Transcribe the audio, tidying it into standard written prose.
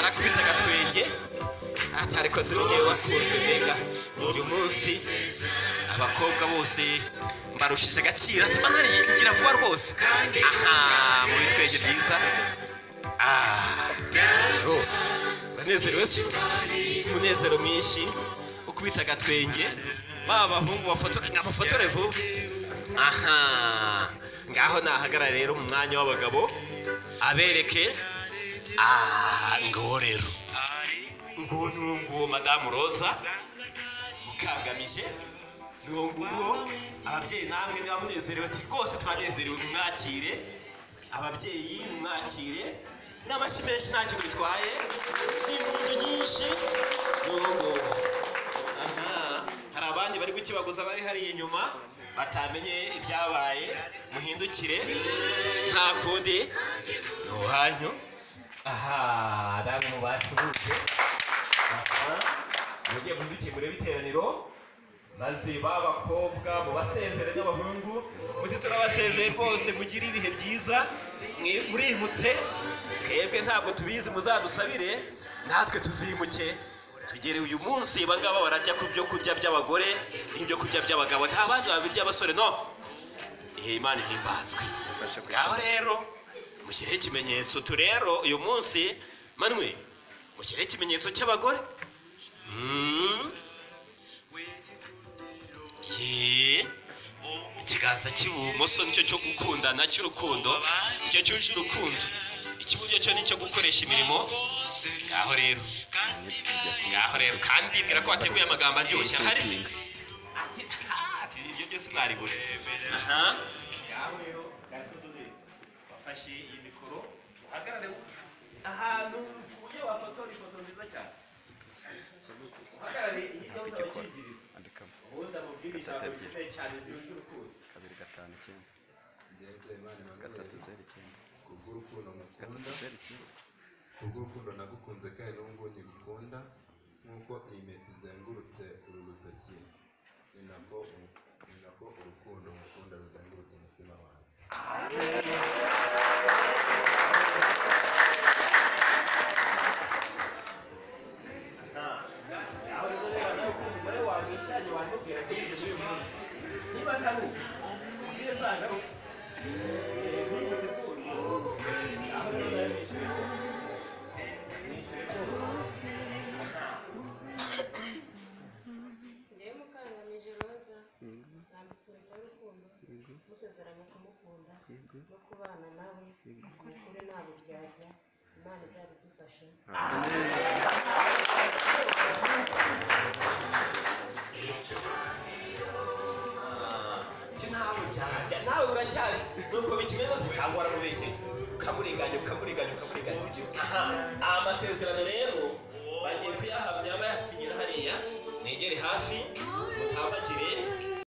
Arakubita agatwenge atariko sinigeye wakunzwe. Mbega uyu munsi abakobwa bose mbarushije agaciro. Ati Manuel ngira vuba rwose. Aha mu bitwenge byiza. Uranezerewe se? Umunezero mwinshi ukubita agatwenge. Ba bahungu bafotora amafotore vuba. Aha ngaho nahagarara rero mu mwanya w'abagabo abereke. Nguwo rero nguwo nguwo Madamu Roza Mukangamije, nguwo nguwo. Ababyeyi namwe niba munezerewe, ati rwose turanezerewe, mwakire ababyeyi, mwakire n'amashyi menshi ntacyo bitwaye, n'impundu nyinshi. Nguwo nguwo. Aha hari abandi bari gukibaguza bari hariya inyuma batamenye ibyabaye, muhindukire nta kundi ni uwanyu. Aha namwe mubasuhuje. Mugiye muhindukiye murebe iteraniro, maze b'abakobwa mubasezere n'abahungu muti turabasezeye rwose, mugire ibihe byiza, murimutse. Twebwe ntabwo tubizi, muzadusabire natwe tuzimuke tugere uyu munsi. Abangaba bararya ku byo kurya by'abagore n'ibyo kurya by'abagabo, nta bandi babirya abasore no. Imana ihimbazwe. Ngaho rero mushyireho ikimenyetso tu rero uyu munsi Manuel, mushyireho ikimenyetso cy'abagore. Ikiganza cy'ibumoso nicyo cyo gukundana cy'urukundo, nicyo cyuje urukundo. Ikiburyo cyo nicyo gukoresha imirimo. Ngaho rero, ngaho rero kandi bwira ko wateguye amagambo aryoshye ahari se. Ati ibyo byose mwaribure. Aha ngaho rero gasodoze wafashe iyi mikoro uhagarare ahantu uburyo wafotora ifoto nziza cyane. Uhagarare hirya y'abakingirizo. Ubundi amubwire ijambo rikomeye cyane ryuje urukundo. 2 5 9 3 0 9. Kubw'urukundo ngukunda, kubw'urukundo nagukunze kandi n'ubu ngubu nkigukunda, nk'uko iyi mpeta izengurutse uru rutoki, ni nako urukundo ngukunda ruzengurutse umutima wanjye. Niba atari uko ubwire nzagaruke. Njyewe Mukangamije Roza nambitse impeta y'urukundo, musezeranya kumukunda no kubana nawe mu kuri nta buryarya. Imana izabidufashe. Nawe uracyari nuko bikimeze se, cyangwa waramubeshye ukamurenganya ukamurenganya ukamurenganya. Aha amasezerano rero bagiye kuyahamya bayasinyira hariya, mwegere hafi mutambagire.